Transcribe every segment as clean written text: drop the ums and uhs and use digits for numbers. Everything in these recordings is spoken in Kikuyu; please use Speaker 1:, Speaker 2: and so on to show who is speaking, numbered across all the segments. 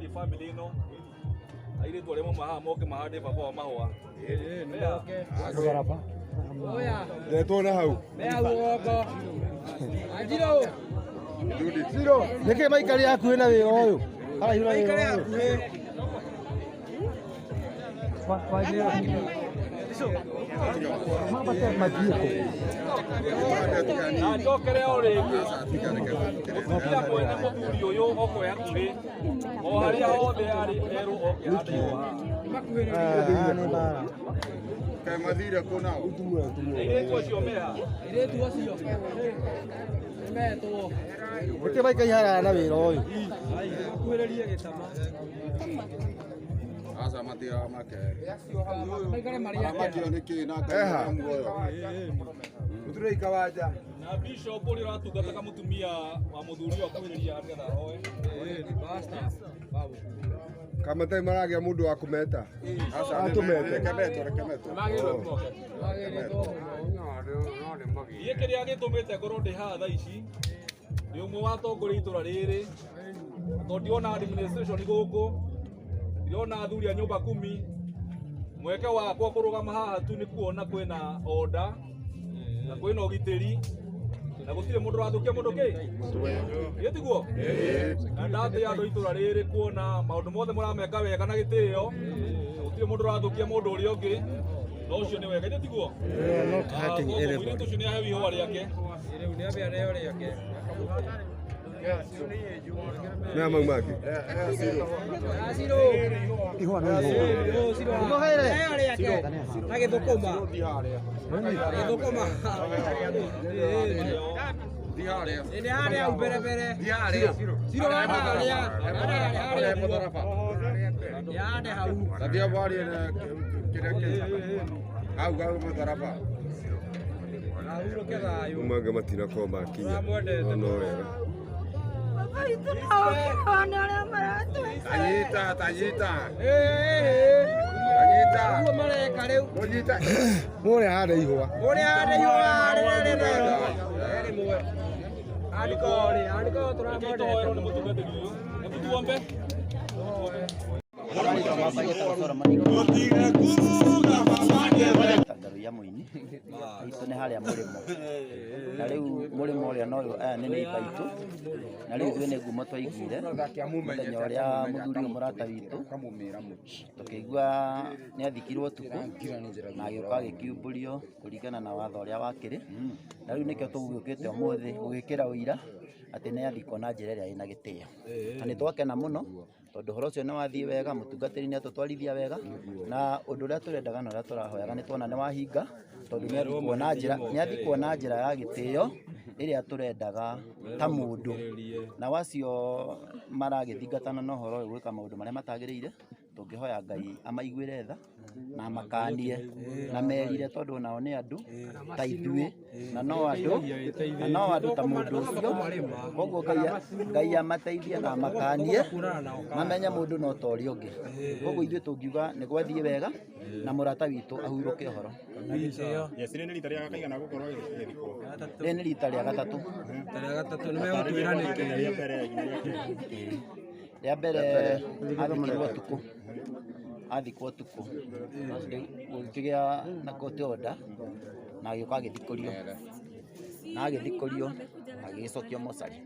Speaker 1: Tũrie family ĩno airĩtu arĩa mauma haha moke mahande baba wa mahũa.
Speaker 2: Ndetwo na hau.
Speaker 3: Nĩkĩ maikari hakuhĩ na wĩra ũyũ? Haraihu na wĩra ũyũ.
Speaker 1: Na njokere o rĩngĩ mũtumia mwene mũthuri ũyũ oke hakuhĩ o harĩa hothe arĩ erwo oke hande ihũa haha.
Speaker 3: Ah, nĩ mbara.
Speaker 2: Kaĩ mathire kũ nao?
Speaker 1: Airĩtu acio meha.
Speaker 3: Nĩkĩ maikari haraya na wĩra ũyũ?
Speaker 2: Aca matiramake. Maramakio nĩ kĩ na Ngai nĩ muoyo.
Speaker 4: Mũturei kawanja.
Speaker 1: Na bishop ũrĩa ũratungataga mũtumia wa mũthuri ũyũ akuhĩrĩria nĩgetha ahoe.
Speaker 4: Kamatai maragĩa mũndũ wa kũmeta.
Speaker 2: Aca
Speaker 4: Atũmete.
Speaker 2: reke metwo, reke metwo.
Speaker 1: Niĩ kĩrĩa gĩtũmĩte ngorwo ndĩ haha thaa ici nĩ ũmwe wa atongoria itũra rĩrĩ, tondũ ndirona administration gũkũ, ndirona athuri a nyũmba kumi. Mweke wakwa kũrũgama haha tu nĩ kuona kwĩna order na kwĩna ũgitĩri na gũtirĩ mũndũ ũrathũkia mũndũ kĩ githĩ tiguo? Na ndatĩa andũ a itũra rĩrĩ kuona maũndũ mothe mũrameka wega na gĩtĩo, na gũtirĩ mũndũ ũrathũkia mũndũ ũrĩa ũngĩ, na ũcio nĩ wega, githĩ tiguo?
Speaker 3: Not hurting
Speaker 1: Koguo
Speaker 3: anybody.
Speaker 1: mũirĩtu ũcio nĩ aheo ihũa rĩake.
Speaker 4: Mea mau mangĩ.
Speaker 3: Ihũa no ihũa. Ũmũheere.
Speaker 5: Na gĩthũkũma. Gĩthũkũma.
Speaker 2: Thi harĩa.
Speaker 5: Nĩ harĩa hau mbere mbere.
Speaker 2: Thi harĩa.
Speaker 5: Ciro harĩa. Harĩa
Speaker 2: Harĩa mũtharaba.
Speaker 5: Yande hau.
Speaker 2: Tathia warie na kĩrĩa kĩ hau hau mũtharaba.
Speaker 5: Ahurũke thayũ.
Speaker 4: Mau mangĩ matinakorwo makinya. No no wega.
Speaker 6: Baba witũ no oke one ũrĩa maratwĩka.
Speaker 2: Tanyita, tanyita.
Speaker 5: Ĩĩ.
Speaker 2: Tanyita.
Speaker 5: Ũguo mareka rĩu.
Speaker 2: Mũnyita.
Speaker 4: Mũrĩa hande ihũa.
Speaker 5: Ũrĩa hande ihũa rĩrĩa rĩrĩa rĩmwe. Andĩko rĩ, andĩko
Speaker 1: Reke
Speaker 5: tũramwendete.
Speaker 1: tũhoerwo nĩ mũtungatĩri ũyũ. Hebu tuombe.
Speaker 7: Ngarũiya mũini itũ nĩ harĩa mũrĩmo, na rĩu mũrĩmo ũrĩa no aya nĩ neighbor itũ, na rĩu ithuĩ nĩ ngumo twaiguire mũthenya ũrĩa mũthuri ũyũ mũrata witũ tũkĩigua nĩ athikirwo ũtukũ na agĩũka agĩkiumbũrio kũringana na watho ũrĩa wakĩrĩ, na rĩu nĩkĩo tũgũgĩũkĩte ũmũthĩ gũgĩkĩra ũira atĩ nĩ athikwo na njĩra ĩrĩa ĩna gĩtĩo, na nĩ twakena mũno tondũ ũhoro ũcio nĩ wathiĩ wega, mũtungatĩri nĩ atũtwarithia wega, na ũndũ ũrĩa tũrendaga na ũrĩa tũrahoyaga nĩ tuona nĩ wahinga, tondũ nĩ athikwo na njĩra, nĩ athikwo na njĩra ya gĩtĩo ĩrĩa tũrendaga ta mũndũ, na wacio maragĩthingatana na ũhoro ũyũ gwĩka maũndũ marĩa matagĩrĩire, tũngĩhoya Ngai amaiguĩre tha na amakanie na merire tondũ nao nĩ andũ ta ithuĩ na no andũ na no andũ ta mũndũ ũcio, koguo Ngai amateithie na amakanie mamenye mũndũ no ta ũrĩa ũngĩ, koguo ithuĩ tũngiuga nĩ gwathiĩ wega na mũrata witũ ahurũke ũhoro.
Speaker 8: Yes, rĩrĩ nĩ rita rĩa kaigana gũkorwo agĩthikwo.
Speaker 7: Rĩrĩ nĩ rita rĩa gatatũ.
Speaker 5: Rĩa gatatũ nĩ megũtwĩra nĩkĩ.
Speaker 8: Rĩa mbere nginya rĩa kerĩ.
Speaker 7: Rĩa mbere athikirwo ũtukũ, athikwo ũtukũ, rĩu gũkĩgĩa na court order na agĩũka agĩthikũrio, na agĩthikũrio agĩgĩcokio mocarĩ,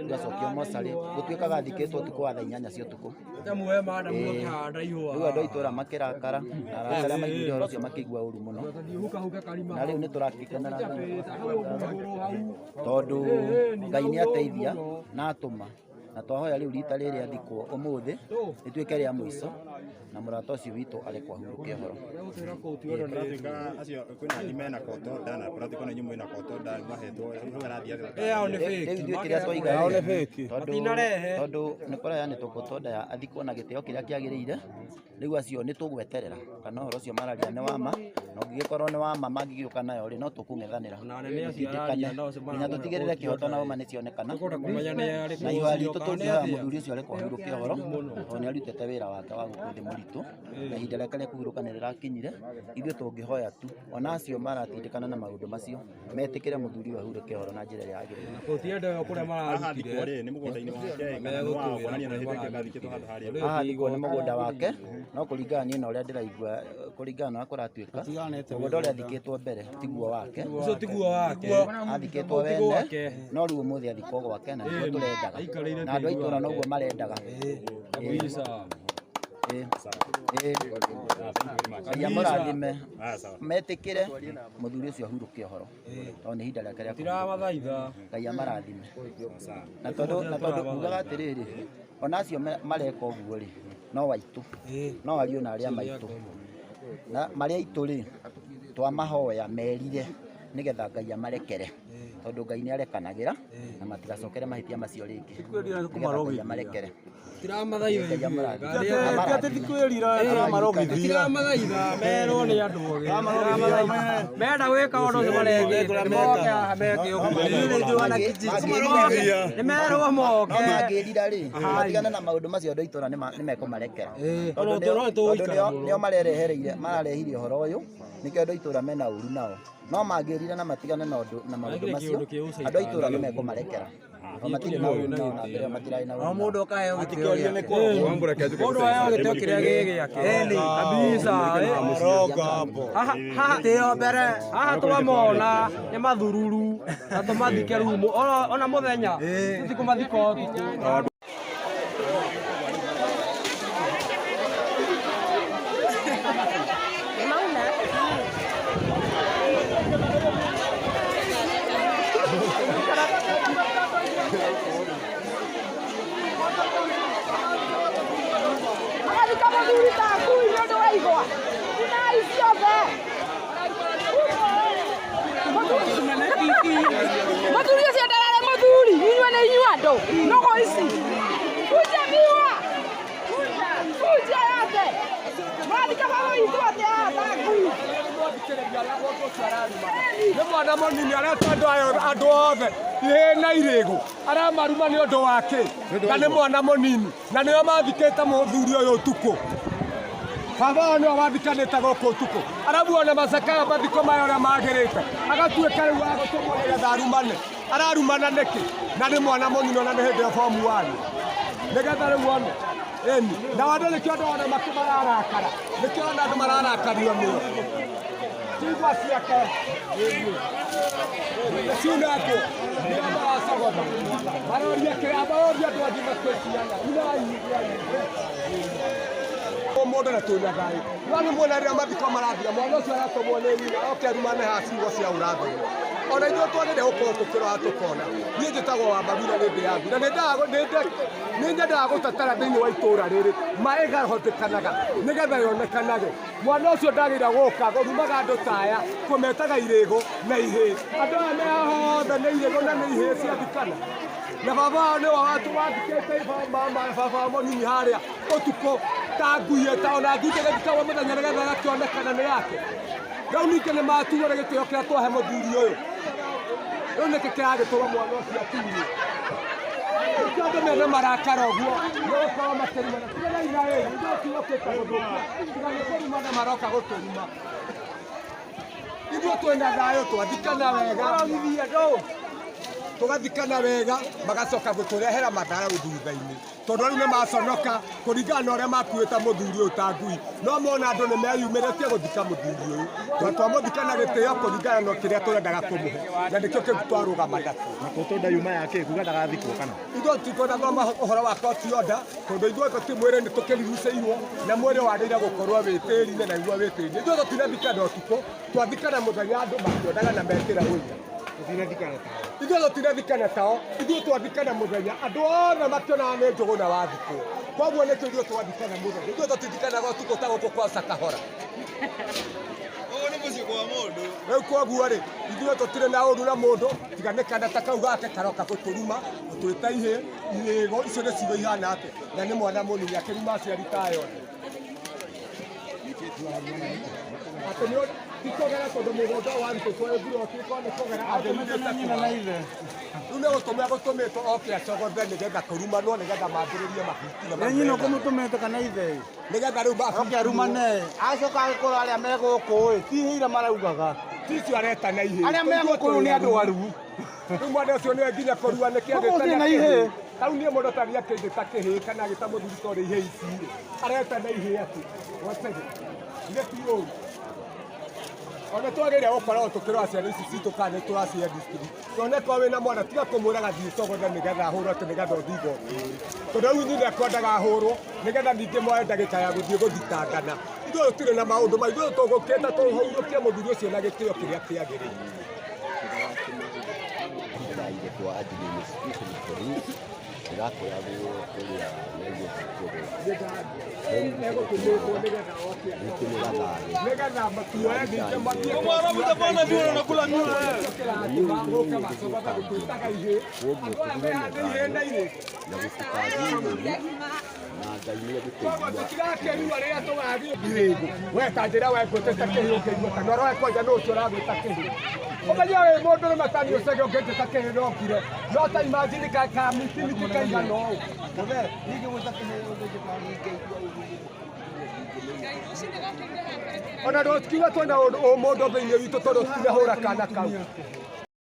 Speaker 7: agĩcokio mocarĩ gũtuĩkaga athikĩtwo ũtukũ wa thaa 8 cia ũtukũ.
Speaker 5: Tamuoe madamu ũkĩhanda ihũa.
Speaker 7: Rĩu andũ a itũũra makĩrakara na arata arĩa maiguire ũhoro ũcio makĩigua ũru mũno, na rĩu nĩ tũrakĩkenera tondũ Ngai nĩ ateithia na atũma, na twahoya rĩu rita rĩrĩ athikwo ũmũthĩ rĩtuĩke rĩa mũico na mũrata ũcio witũ arekwo ahurũke ũhoro.
Speaker 8: Kũratuĩka acio kwĩna angĩ mena court order na kũratuĩka ona inyuĩ mwĩna court order mahetwo hau harathiĩ atĩa?
Speaker 5: Ĩyo nĩ
Speaker 7: Rĩu
Speaker 5: fake.
Speaker 7: ithuĩ kĩrĩa twaiga
Speaker 4: Ao nĩ
Speaker 7: rĩ,
Speaker 4: fake.
Speaker 7: tondũ
Speaker 5: Matinarehe.
Speaker 7: tondũ nĩ kũraheanĩtwo court order ya athikwo na gĩtĩo kĩrĩa kĩagĩrĩire, rĩu acio nĩ tũgweterera kana ũhoro ũcio mararia nĩ wa ma Na ũngĩgĩkorwo nĩ wa ma mangĩgĩũka nayo rĩ, no tũkũng'ethanĩra tũtindĩkane nginya tũtigĩrĩre kĩhoto na ũma nĩcionekana. Na ihoya ritũ tũngĩhoya mũthuri ũcio arekwo ahurũke ũhoro, tondũ nĩ arutĩte wĩra wake wa gũkũ thĩ mũritũ, na ihinda rĩake rĩa kũhurũka nĩ rĩrakinyire. Ithuĩ tũngĩhoya tu ona acio maratindĩkana na maũndũ macio metĩkĩre mũthuri ũyũ ahurũke ũhoro na njĩra ĩrĩa yagĩrĩire.
Speaker 8: Haha thikwo rĩ nĩ mũgũnda-inĩ wake kana nĩ wa kuonania na hĩndĩ ĩngĩ ngathikĩtwo handũ harĩa.
Speaker 7: Haha thikwo nĩ mũgũnda wake, no kũringana niĩ na ũrĩa ndĩraigua, kũringana na ũrĩa kũratuĩka, mũgũnda ũrĩa athikĩtwo mbere tiguo wake.
Speaker 5: Ũcio tiguo wake.
Speaker 7: Athikĩtwo wene, no rĩu ũmũthĩ athikwo gwake, na nĩguo tũrendaga, na andũ a itũũra noguo marendaga. Ngai amũrathime, metĩkĩre mũthuri ũcio ahurũke ũhoro, tondũ nĩ ihinda rĩake rĩa kũhurũka. Ngai amarathime. Na tondũ ugaga atĩrĩrĩ, ona acio mareka ũguo rĩ, no aitũ, no ariũ na arĩa maitũ, na marĩa aitũ rĩ, twamahoya merire nĩgetha Ngai amarekere, tondũ Ngai nĩ arekanagĩra na matigacokere mahĩtia macio rĩngĩ, nĩgetha Ngai amarekere.
Speaker 5: Tiramathaitha merwo nĩ andũ ogĩ, menda gwĩka ũndũ ũcio marekĩte moke haha meke ũguo, nĩ merwo moke.
Speaker 7: No mangĩrira rĩ, matigane na maũndũ macio, andũ a itũũra nĩ mekũmarekera, tondũ nĩo marerehereire, mararehire ũhoro ũyũ, nĩkĩo andũ a itũũra mena ũru nao. No mangĩrira na matigane na ũndũ na maũndũ macio, andũ a itũũra nĩ mekũmarekera. Matirĩ na ũru nao, na mbere matirarĩ na ũru nao.
Speaker 5: Mũndũ akaheo gĩtĩo gĩake, mũndũ aheo gĩtĩo kĩrĩa gĩ gĩake kabisa. Haha mbere haha twamona nĩ mathururu na tũmathike rumu ona mũthenya, tũtikũmathika ũtukũ.
Speaker 6: Magathika mũthuri ta ngui nĩ ũndũ wa igwa unai ciothe. Mũthuri ũcio ndararĩ mũthuri, inyuĩ nĩ inyuĩ andũ nũgũ ici, kunja miwa, kunja yothe, mũrathika baba witũ atĩa haha ta ngui?
Speaker 4: Nĩ mwana mũnini areta andũ aya andũ othe ihĩĩ na irĩgũ, aramaruma nĩ ũndũ wa kĩ? Na nĩ mwana mũnini, na nĩo mathikĩte mũthuri ũyũ ũtukũ. Baba wao nĩwe wathikanĩte gũkũ ũtukũ, aramuona macakaya mathiko maya ũrĩa magĩrĩte, agatuĩka rĩu wa gũtũmwo nĩgetha arumane. Ararumana nĩkĩ? Na nĩ mwana mũnini, ona nĩ hĩndĩ ya form 1, nĩgetha rĩu one ĩni. Na andũ nĩkĩo andũ ona mararakara, nĩkĩo ona andũ mararakario nĩo cigua ciake ciunangwo, nĩo maracogotha, maroria kĩrĩa maroria andũ angĩ makwĩciana unai mũndũ na twĩna thayũ. No nĩ muona rĩrĩa mathiko marathira, mwana ũcio aratũmwo nĩ nyina oke arumane haha ciugo cia ũrathoni. Ona ithuĩ twagĩrĩire gũkorwo tũkĩrora tũkona. Niĩ njĩtagwo Wambagura nĩ ndĩ na nĩ nyendaga gũtetera thĩinĩ wa itũũra rĩrĩ, ma ĩgahotekanaga nĩgetha yonekanage. Mwana ũcio ndagĩrĩire gũka kũrumaga andũ ta aya, kũmetaga irĩgũ na ihĩĩ. Andũ aya me haha othe nĩ irĩgũ na nĩ ihĩĩ ciathikana. Na baba wao nĩwe wathikĩte mama baba wao mũnini harĩa ũtukũ ta ngui ĩta ona ngui ĩgĩthikagwo mũthenya nĩgetha ĩgakĩonekana nĩ yake. Rĩu ningĩ nĩ matuo nĩ gĩtĩo kĩrĩa twahe mũthuri ũyũ. Rĩu nĩkĩ kĩragĩtũma mwana ũcio atunywo? Nĩkĩo andũ mena marakara ũguo, nĩ gũkorwo makĩrumana. Tiganai na ĩĩ, ithuĩ tũokĩte gũthũkia, tiga nĩ kũrumana maroka gũtũruma. Ithuĩ twĩna thayũ, twathikana wega, tũgathikana wega, magacoka gũtũrehera mathara thutha-inĩ, tondũ rĩu nĩ maconoka kũringana na ũrĩa makuĩte mũthuri ũyũ ta ngui. No mona andũ nĩ meyumĩrĩtie gũthika mũthuri ũyũ, tondũ twamũthika na gĩtĩo kũringana na kĩrĩa tũrendaga kũmũhe, na nĩkĩo kĩu twarũgama nakĩo.
Speaker 8: Na court order yuma ya kĩ kuga ndagathikwo kana?
Speaker 4: Ithuĩ tũtikwenda ũhoro wa court order, tondũ ithuĩ tũti mwĩrĩ nĩ tũkĩrirucĩirwo, na mwĩrĩ wagĩrĩire gũkorwo wĩ tĩri-inĩ na nĩguo wĩ tĩri-inĩ. Ithuĩ tũtinathikana ũtukũ, twathikana mũthenya andũ makĩonaga na mekĩra ũira. Ithuĩ tũtinathikana tao, ithuĩ twathikana mũthenya andũ othe makĩonaga nĩ njũgũ na wathikwo. Koguo nĩkĩo ithuĩ twathikana mũthenya, ithuĩ tũtithikanaga ũtukũ ta gũkũ kwa Sakahora. Rĩu koguo rĩ, ithuĩ tũtirĩ na ũru na mũndũ, tiga nĩ kana ta kau gake karoka gũtũruma, gũtwĩta ihĩĩ, irĩgo, icio nĩ ciugo ihana atĩa? Na nĩ mwana mũnini akĩruma aciari ta aya othe. Atĩ nĩ Ti kũgera tondũ mũgũnda warutĩtwo wĩ mburoti korwo nĩ kũgera angĩrutĩte kwao. Rĩu nĩ gũtũmĩa gũtũmĩtwo oke acogothe nĩgetha kũrumanwo nĩgetha mambĩrĩrie mabuti na
Speaker 3: Nĩ nyina
Speaker 4: mathĩna.
Speaker 3: ũkũmũtũmĩte kana ithe
Speaker 4: Nĩgetha rĩu
Speaker 3: oke arumane acoka agĩkorwo arĩa me gũkũ ĩ ti ihĩ maraugaga
Speaker 4: ti icio areta na ihĩ
Speaker 3: arĩa me gũkũ rĩu nĩ andũ aru
Speaker 4: Rĩu mwana ũcio nĩwe nginya kũrua nĩkĩ
Speaker 3: Gũkũ
Speaker 4: agĩta
Speaker 3: na
Speaker 4: na
Speaker 3: ihĩ.
Speaker 4: kĩhĩ. Rĩu niĩ mũndũ tani akĩnjĩta kĩhĩ kana agĩta mũthuri tondũ ihĩ ici rĩ areta na ihĩ atĩ gwacege ithe ti ũru. Ona twagĩrĩire gũkorwo tũkĩrora ciana ici citũ kana nĩ tũracihe discipline. Tondũ onakorwo wĩna mwana tiga kũmwĩraga thiĩ cogothe nĩgetha ahũrwo atĩ nĩgetha ũthiĩ igoti-inĩ. Tondũ rĩu nyina ekwendaga ahũrwo nĩgetha ningĩ moe ndagĩka ya gũthiĩ gũthitangana. Ithuĩ tũtirĩ na maũndũ mau, ithuĩ tũgũkĩte tũhurũkie mũthuri ũcio na gĩtĩo kĩrĩa kĩagĩrĩire.
Speaker 9: Ndaire kwa administration police ĩrakoragwo kũrĩa Nairobi
Speaker 4: Egũtũmĩtwo nĩgetha oke
Speaker 9: gũtũmĩra thayũ
Speaker 4: nĩgetha matuoe ningĩ mathiĩ
Speaker 9: na gũtikathie na Ngai nĩ egũteithia
Speaker 4: we ta njĩra we ngwĩtĩte kĩhĩ ũngĩigua kana ũroe kwanja nũ ũcio ũragwĩta kĩhĩ ũmenye wĩ mũndũ rũme tani ũcege ũngĩnjĩta kĩhĩ no ngire no ta imagine ka kamitimiti kaigana ũũ. Ona ndũkiuga twĩna ũmũndũ thĩinĩ witũ tondũ tũtinahũra kana kau.